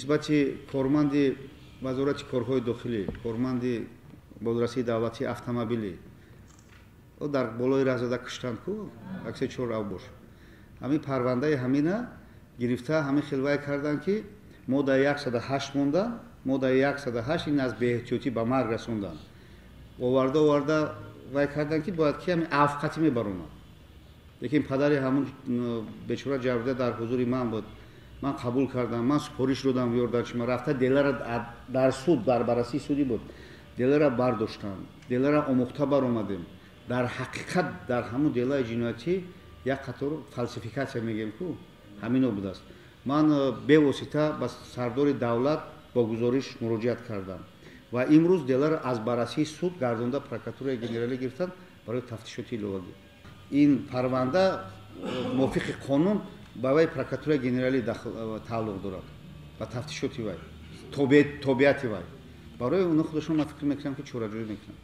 Нисбати корманди Вазорати корҳои дохилӣ, корманди бозрасии давлатии автомобилӣ дар болои раҳ зада куштанд ку аксе чор авбош. Ҳамин парвандаи ҳамина гирифта, ҳамин хелвай карданд, ки моддаи 108 монда, моддаи 108 ин аз беэҳтиётӣ ба марг расонданд. Оварда оварда вай карданд, ки бояд ки ҳамин афқатӣ мебаромад. Лекин падари ҳамун бечора ҷабрдида дар ҳузури ман буд. Ман қабул кардам, ман супориш додам ёрдамчима рафта делара дар суд, дар баррасии судӣ буд. Делара бардоштам, делара омӯхта баромадем. Дар ҳақиқат дар ҳамун делаи ҷиноятӣ як қатор фалсификатсия мегӯем ку, ҳамино будааст. Ман бевосита ба сардори давлат бо гузориш муроҷиат кардам ва имрӯз деларо аз баррасии суд гардонда прокуратураи генералӣ гирифтанд барои тафтишоти иловагӣ. Ин парванда мувофиқи қонун ба вай прокуратураи генералӣ тааллуқ дорад, ба тафтишоти вай, тобеияти вай. Барои оно худашон ман фикр мекунам, ки чораҷӯӣ мекунанд.